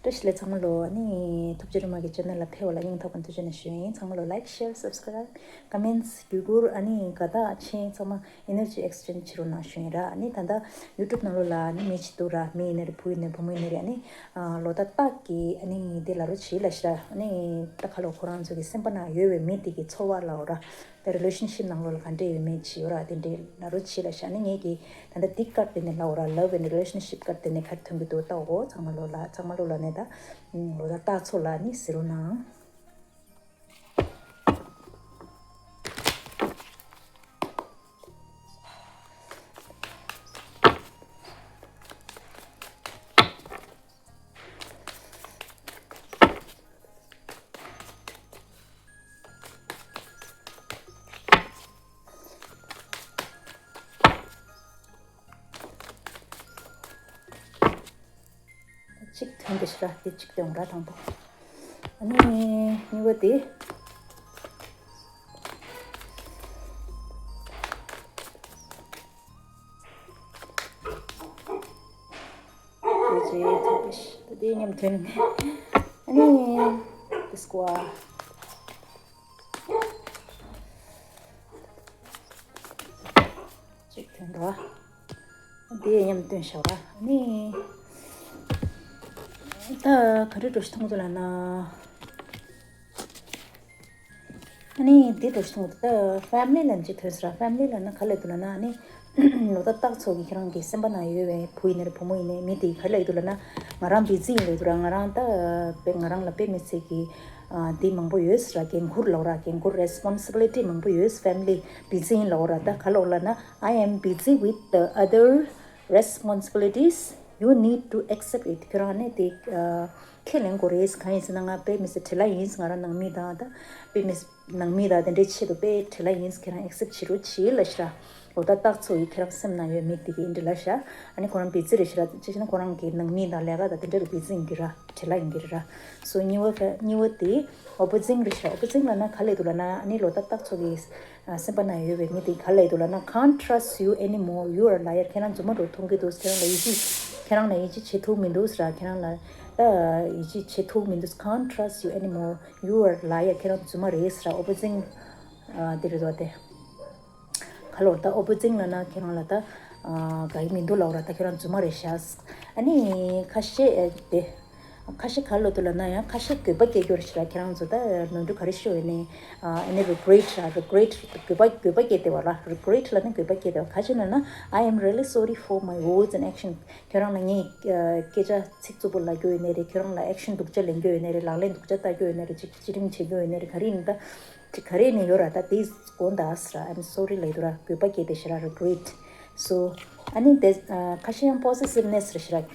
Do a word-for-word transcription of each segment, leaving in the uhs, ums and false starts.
བཀྲ་ཤིས་བདེ་ལེགས་ཚང་མ་ལོ། ཨ་ནི་ཐུགས་རྗེ་རི་མ་གི་ཆེ་ནལ་ལ་ཕེབས་པ་ལ་སྙིང་ཐག་པ་ནས་ཐུགས་རྗེ་ཆེ་ཞུ་ཡིན། ཚང་མ་ལོ་like, share, subscribe, comments བརྒྱུད་སྐུར། ཨ་ནི་དགའ་རྟགས་ཆེན། ཚང་མ་energy exchange བྱེད་རོགས་གནང་ཞུ་ཡིན་ར། ཨ་ནི་ད་ལྟ་YouTube ནང་ལོགས་ལ་ཨ་ནི་མི་གཅིག་འདུག་ར། མི་ཡིན་ནའི་རེད། བུ་ཡིན་ནའི་རེད། བུ་མོ་ཡིན་ནའི་རེད། ཨ་ནི་ལོ་ཟླ་རྟགས་ཀྱི་ཨ་ནི་དེ་ལབ་རོགས་བྱེད་ལབ་ཤག་ཨ་ནི་ད་ག་ལོ་ཁོ་རང་ཚོ་གི་སེམས་པ་ན་ཡོད་པའི་མི་དེ་གི་ཚོར་བ་ལབ་ར། ད་relationship ནང་ལོགས་ལ་ག་འདྲས་ཡོད་མེད་ཅིག་ཡོད་ར། དེ་འདྲས་ལབ་རོགས་བྱེད་ལབ་ཤག་ཨ་ནི་ངས་ཀྱི་ད་ལྟ་འདི་ཀར་དེ་ནས་ལབ་ར། Love and relationship ཀར་དེ་ནས་ག་རེ་ཐོན་གི་འདུག་ལྟ་འོ། ཚང་མ་ལོ་ལ་ཚང་མ་ལོ་ལ་ནས་ད་ལོ་ཟླ་རྟགས་ཚོ་ལ་ནི་ཟེར་རོགས་གནང་། གཅིག་ཐོན་དེ་ཤི་ར། དེ་གཅིག་ཐོན་ར་དང་པོ། ཨ་ནི་གཉིས་པ་དེ། དེ་རྗེས་ཐོན་དེ་ཤི་དེ་མཉམ་ཐོན། ཨ་ནི་དེ་སྐོར། གཅིག་ཐོན་འགྲོ། དེ་མཉམ་སྟོན་བྱ་བ་ནི། ད་ག་རེ་འགྲོ་ཞིག་མཐོང་འདུག་ལབ་ན། ཨ་ནི་འདི་འགྲོ་ཞིག་མཐོང་འདུག་ད་family ལབ་ཅིག་ཐོན་ཟེར་ར། family ལབ་ན་ག་ལབ་འདུག་ལབ་ན། ཨ་ནི་ལོ་ཟླ་རྟགས་ཚོ་གི་ཁྱེད་རང་གི་སེམས་པ་ན་ཡོད་པའི་བུ་ཡིན་ནའི་རེད། བུ་མོ་ཡིན་ནའི་མི་དེ་ག་ལབ་འདུག་ལབ་ན། ང་རང་busy ཡིན་ལབ་འདུག་ར། ང་རང་ད་དཔེ་ང་རང་ལ་དཔེ་མི་སྲིད་ཀྱི་ཨ་འདི་མང་པོ་ཡོད་ཟེར་ར། འགན་ཁུར་ལབ་ར། འགན་ཁུར་responsibility མང་པོ་ཡོད། family busy ཡིན་ལབ་ར། ད་ག་ལབ་ལབ་ན། I am busy with the other responsibilities, you need to accept it. ཁྱོད་རང་ནི་དེ་ཨ་ཁས་ལེན་དགོས་རེད། གང་ཡིན་ཟེར་ན་ང་དཔེ་མི་སྲིད་བྲེལ་བ་ཡིན། ང་རང་ནང་མི་དང་ད་དཔེ་མི་སྲིད་ནང་མི་དང་དེ་འདྲའི་ཆེད་དུ་དཔེ་བྲེལ་བ་ཡིན། ཁྱེད་རང་accept བྱེད་རོགས་བྱེད་ལབ་ཤག་ར། ལོ་ཟླ་རྟགས་ཚོ་ཡི་ཁྱེད་རང་སེམས་ན་ཡོད་མི་དེ་གི་འདི་འདྲ་ལབ་ཤག་ཨ་ནི་ཁོ་རང་busy རེད་ཤག་ར། ཅི་ཞེ་ན་ཁོ་རང་གི་ནང་མི་དང་ལས་ཀ་དང་དེ་འདྲ་ལ་busy ཡིན་གྱི་ར། བྲེལ་བ་ཡིན་གྱི་ར། So གཉིས་པ་གཉིས་པ་དེ་opposing རེད་ཤག opposing ལབ་ན་ག་ལབ་འདུག་ལབ་ན། ཨ་ནི་ལོ་ཟླ་རྟགས་ཚོ་གི་ཨ་སེམས་པ་ན་ཡོད་པའི་མི་དེ་ག་ལབ་འདུག་ལབ་ན། Can't trust you anymore, you are liar. ཁྱེད་རང་རྫུན་མ་འདྲ་མཐོང་གི་འདུག་ཁྱེད་རང་ལ་ཡིད་ཆེས་ཁྱེད་རང་ལ་ཡིད་ཆེས་བྱེད་ཐུབ་མི་འདུག་ཟེར་ར། ཁྱེད་རང་ལ་ད་ཡིད་ཆེས་བྱེད་ཐུབ་མི་འདུག Can't trust you anymore, you are liar. ཁྱེད་རང་རྫུན་མ་རེད་ཟེར་ར། opposing ཨ་དེ་རེད་དོ་དེ། ག་ལབ་ད་opposing ལབ་ན་ཁྱེད་རང་ལ་ད་ཨ་དགའ་ཡི་མི་འདུག་ལབ་ར། ད་ཁྱེད་རང་རྫུན་མ་རེད་ཤག་ཨ་ནི་ཁ་ཤས་ཨ་དེ། ཁ་ཤས་ག་ལབ་འདུག་ལབ་ན། ཡང་ཁ་ཤས་འགྱོད་པ་སྐྱེ་རྒྱུ་རེད་ཤག་ར། ཁྱེད་རང་ཚོ་ད་ནོར་འཁྲུལ་ག་རེ་ཤོར་ཡོད་ནའི་ཨ་ཨ་ནི་regret ར། regret འགྱོད་པ་འགྱོད་པ་སྐྱེ་བསྡད་པ་ར། regret ལབ་ན་འགྱོད་པ་སྐྱེ་བསྡད་པ། ག་ཅི་ལབ་ན། I am really sorry for my words and action. ཁྱེད་རང་ལ་ངས་ཨ་སྐད་ཆ་ཚིག་རྩུབ་པོ་ལབ་རྒྱུ་ཡོད་ནའི་རེད། ཁྱེད་རང་ལ་action སྡུག་ཅག་ལེན་རྒྱུ་ཡོད་ནའི་རེད། ལག་ལེན་སྡུག་ཅག་བསྟར་རྒྱུ་ཡོད་ནའི་རེད། ཅིག་ཅི་རིང་བྱེད་རྒྱུ་ཡོད་ནའི་རེད། ག་རེ་ཡིན་ད། དེ་ག་རེ་ནས་ཡོད་ར། ད་དེ་དགོངས་དག་ཟེར་ར། I'm sorry ལབ་འདུག་ར། འགྱོད་པ་སྐྱེས་ཏེ་ཞེ་དྲག་regret། So ཨ་ནི་དེ་ཨ་ཁ་ཤས་ཡང་possessiveness རེད་ཤག་ར།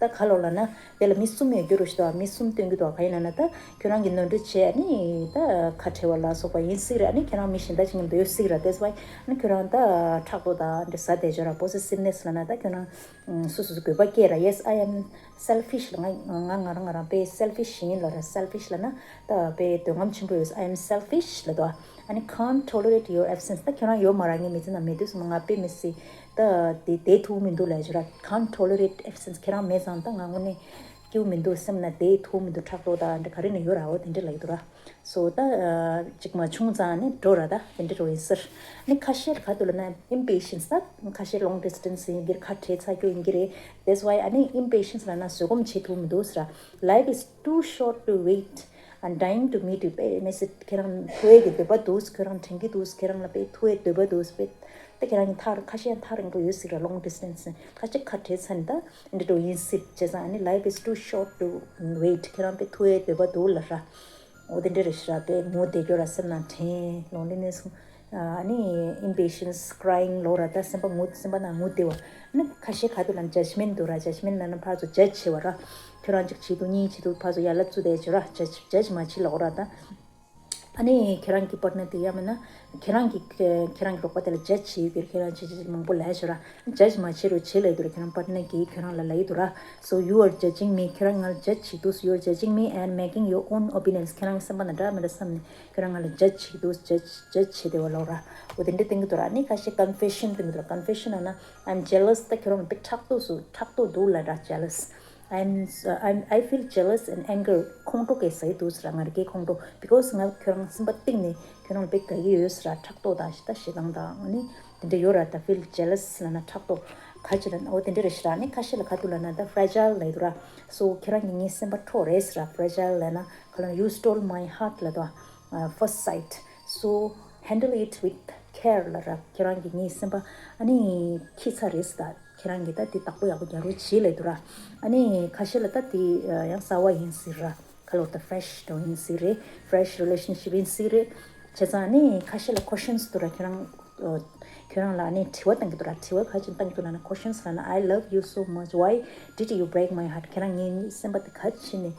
ད་ག་ལབ་ལབ་ན་དེ་ལ་མི་གསུམ་ཡོད་རྒྱུ་རེད་ཤག་ད། མི་གསུམ་སྟོན་གྱི་འདུག་ག་ཡིན་ལབ་ན། ད་ཁྱོད་རང་གིས་ནོར་འཁྲུལ་བྱས། ཨ་ནི་ད་ཁ་བྲལ་བ་ལ་སོགས་པ་ཡིན་སྲིད་ར། ཨ་ནི་ཁྱོད་རང་མི་གཞན་དག་ཅིག་མཉམ་དུ་ཡོད་སྲིད་ར། That's why ཨ་ནི་ཁྱོད་རང་ད་ཕྲག་དོག་དང་འདྲ་ཟ་བསྡད་ཡོད་ར། possessiveness ལབ་ན་ད་ཁྱོད་རང་སོ་སོ་སོ་འགྱོད་པ་སྐྱེས་ར། Yes, I am selfish ལབ། ང་ང་ང་རང་ང་རང་དཔེ་selfish ཡིན་ལབ་ར། selfish ལབ་ན་ད་དཔེ་འདོད་རྔམ་ཆེན་པོ་ཡོད། I am selfish ལབ་འདུག་ཨ་ནི་can't tolerate your absence. ད་ཁྱོད་རང་ཡོད་མ་ར། ངའི་མི་ཚེ་ནང་མེད་དུས་སུ་ང་དཔེ་མི་སྲིད་ད་དེ་བསྡད་ཐུབ་མི་འདུག་ལབ་ཡོད་ར། Can't tolerate absence. ཁྱེད་རང་མེད་ཙང་ད་ང་དངོས་གནས་སྐྱིད་པོ་མི་འདུག་སེམས་ན་བསྡད་ཐུབ་མི་འདུག་ཕྲག་དོག་ད་འདྲ་ག་རེ་ནས་ཡོད་ར། འོ་དེ་འདྲ་ལབ་ཀྱི་འདུག་ར། So ད་ཅིག་མ་བྱུང་ཙང་ནི་འགྲོ་ར། ད་དེ་འདྲ་འགྲོ་ཡིན་ཟེར། ཨ་ནི་ཁ་ཤས་ག་འདུག་ལབ་ན་impatience. ད་ཁ་ཤས་long distance ཡིན་གྱི་རེད། ཁ་བྲལ་ཚར་རྒྱུ་ཡིན་གྱི་རེད། That's why ཨ་ནི་impatience ལབ་ན་བཟོད་སྒོམ་བྱེད་ཐུབ་མི་འདུག་ཟེར་ར། Life is too short to wait and dying to meet you. དཔེ་མི་སྲིད་ཁྱེད་རང་ཐུག་ཡས་ཀྱི་འདོད་པ་འདུག་ཁྱོད་རང་དྲན་གྱི་འདུག་ཁྱེད་རང་ལ་དཔེ་ཐུག་ཡས་འདོད་པ་འདུག་དཔེ་ད་ཁྱེད་རང་གི་ཐག་ཁ་ཤས་ཐག་རིང་པོ་ཡོད་སྲིད་ར། long distance ཁ་ཤས་ཁ་བྲལ་ཚར་ནས་ད་འདི་འདྲ་ཡིན་སྲིད། བྱས་ཙང་ཨ་ནི་life is too short to wait. ཁྱེད་རང་དཔེ་ཐུག་ཡས་འདོད་པ་འདུག་ལབ་ར། འོ་དེ་འདྲ་རེད་ཤག་ར། དཔེ་ངུ་བསྡད་རྒྱུ་ར། སེམས་ནང་དྲན། loneliness ཨ་ནི་impatience, crying ལབ་ར། ད་སེམས་པ་ངུ་སེམས་པ་ནང་ངུ་བསྡད་པ། ཨ་ནི་ཁ་ཤས་ག་འདུག་ལབ་ན་judgment འདུག་ར། judgment ལབ་ན་ཕར་ཚུར་judge བྱེད་པ་ར། ཁྱོད་རང་གཅིག་བྱེད་འདུག་གཉིས་བྱེད་འདུག་ཕར་ཚུར་ཡ་ལ་བཙུགས་བསྡད་ཡོད་ར། judge judge མ་བྱེད་ལབ་ར། ད་ཨ་ནི་ཁྱེད་རང་གི་partner དེ་ཡང་མིན་ན་ཁྱེད་རང་གི་ཁྱེད་རང་གི་རོགས་པ་དེ་ལ་judge བྱེད་ཡོད་ཀྱི་རེད། ཁྱེད་རང་བྱས་བྱས་མང་པོ་ལབ་ཡོད་ར། judge མ་བྱེད་རོགས་བྱེད་ལབ་ཡོད་ར། ཁྱེད་རང་partner གིས་ཁྱོད་རང་ལ་ལབ་ཡོད་ར། So you are judging me. ཁྱོད་རང་ང་ལ་judge བྱེད་འདུག You are judging me and making your own opinions. ཁྱོད་རང་གི་སེམས་པ་ནང་འདྲ་མི་འདྲ་བསམ་ནས་ཁྱོད་རང་ང་ལ་judge བྱེད་འདུག judge judge བྱེད་བསྡད་པ་ལབ་ར། འོ་དེ་འདྲ་སྟོན་གྱི་འདུག་ར། ཨ་ནི་ཁ་ཤས་confession སྟོན་གྱི་འདུག་ར། confession ལབ་ན་I'm jealous. ད་ཁྱོད་རང་ལ་དཔེ་ཕྲག་དོག་སུ་ཕྲག་དོག་འདུག་ལབ་ར། jealous I'm, uh, I'm, I feel jealous and anger. ཁོང་ཁྲོ་སྐྱེ་ས་ཡི་འདུག་ཟེར། ང་རང་གི་ཁོང་ཁྲོ། Because ང་ཁྱོད་རང་སེམས་པ་གཏིང་ནས་ཁྱོད་རང་ལ་དཔེ་དགའ་གི་ཡོད་ཟེར། ཕྲག་དོག་དང་ཞེ་ད་ཞེ་སྡང་དང་ཨ་ནི་དེ་འདྲ་ཡོད་ར། ད་feel jealous ལབ་ན་ཕྲག་དོག་ག་ཅི་ལབ་ན་འོ་དེ་འདྲ་རེད་ཤག་ར། ཨ་ནི་ཁ་ཤས་ལ་ག་འདུག་ལབ་ན་ད་fragile ལབ་འདུག་ར། So ཁྱེད་རང་གིས་ངའི་སེམས་པ་འཕྲོག་རེད་ཟེར་ར། Fragile ལབ་ན་ག་ལབ་ན། You stole my heart ལབ་འདུག་ཨ། First sight, so handle it with care ལབ་ར། ཁྱེད་རང་གིས་ངའི་སེམས་པ་ཨ་ནི་འཁྱེར་ཚར་རེད་ཟེར། ད་ཁྱེད་རང་གིས་ད་དེ་བདག་པོ་ཡག་པོ་རྒྱག་རོགས་བྱེད་ལབ་འདུག་ར། ཨ་ནི་ཁ་ཤས་ལ་ད་དེ་ཡང་གསར་པ་ཡིན་སྲིད་ར། ག་ལབ་ད་fresh འདྲ་ཡིན་སྲིད་རེད། Fresh relationship ཡིན་སྲིད་རེད། བྱས་ཙང་ཨ་ནི་ཁ་ཤས་ལ་questions འདུག་ར། ཁྱེད་རང་ཁྱོད་རང་ལ་ཨ་ནི་དྲི་བ་བཏང་གི་འདུག་ར། དྲི་བ་ག་ཅི་བཏང་གི་འདུག་ལབ་ན། Questions ལབ་ན། I love you so much, why did you break my heart? ཁྱེད་རང་ངའི་སེམས་པ་དེ་ག་ཅི་ནས་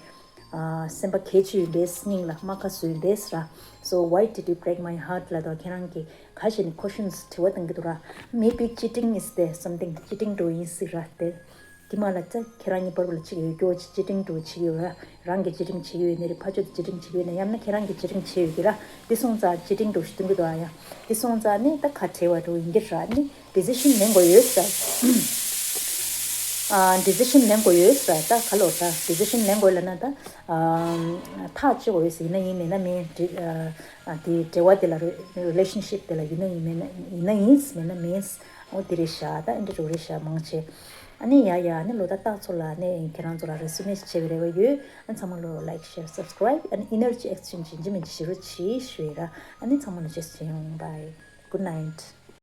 ཨ། སེམས་པ་གས་བྱས་ཡོད་པས། སྙིང་ལ་རྨ་ཁ་བཟོས་པས་ར། So why did you break my heart ལབ་དུས་ཁྱེད་རང་གིས་ག་ཅི་ནས་questions དྲི་བ་བཏང་གི་འདུག་ར། Maybe cheating is there something. Cheating འདྲ་ཡིན་སྲིད་ར། དེ་དེ་མ་ལ་ཙ་ཁྱེད་རང་གཉིས་བར་ལ་ཅིག་ཡོད་སྐྱོ་ཅིག་cheating འདྲ་བྱེད་ཀྱི་ཡོད་ར། རང་གིས་cheating བྱེད་ཀྱི་ཡོད་ནི་རེད། ཕར་ཕྱོགས་དེ་cheating བྱེད་ཀྱི་ཡོད་ན། ཡང་ན་ཁྱེད་རང་གིས་cheating བྱེད་ཡོད་ཀྱི་ར། དེ་སོང་ཙང་cheating འདྲ་ཞིག་སྟོན་གྱི་འདུག་ཨ། ཡང་དེ་སོང་ཙང་ནི་ད་ཁ་བྲལ་བ་འདྲ་ཡིན་གྱི་ར། ནི་decision ལེན་དགོས་ཡོད་ས། ཨ། decision ལེན་དགོས་ཡོད་ས། ད་ག་ལབ་ད་decision ལེན་དགོས་ལབ་ན་ད། ཨ། ཐག་གཅོད་དགོས་ཡོད་ས། ཡིན་ན་ཡིན་མིན་ན་མིན། འབྲེལ་ཨ། དེ་འབྲེལ་བ་དེ་ལ་རེ། relationship དེ་ལ་ཡིན་ན་ཡིན་མིན་ན་ཡིན་ན་ཡིན་མིན་ན་མིན། འོ་དེ་རེད་ཤག་ད་ཨེ་འདྲ་འདྲ་རེད་ཤག་མང་ཆེ། ཨ་ནི་ཡ་ཡ་ཨ་ནི་ལོ་ད་སྟག་ཚོ་ལ་ནི་ཁྱེད་རང་ཚོ་ལ་resonate བྱེད་པའི་རེ་བ་ཡོད། ཨ་ནི་ཚང་མ་ལོ་like, share, subscribe ཨ་ནི་energy exchange ཡིན་གཅིག་མིན་གཅིག་བྱེད་རོགས་བྱེད་ཞུ་ཡི་ར། ཨ་ནི་ཚང་མ་ལ་རྗེས་སུ་མཇལ་ཡོང་། Bye, good night.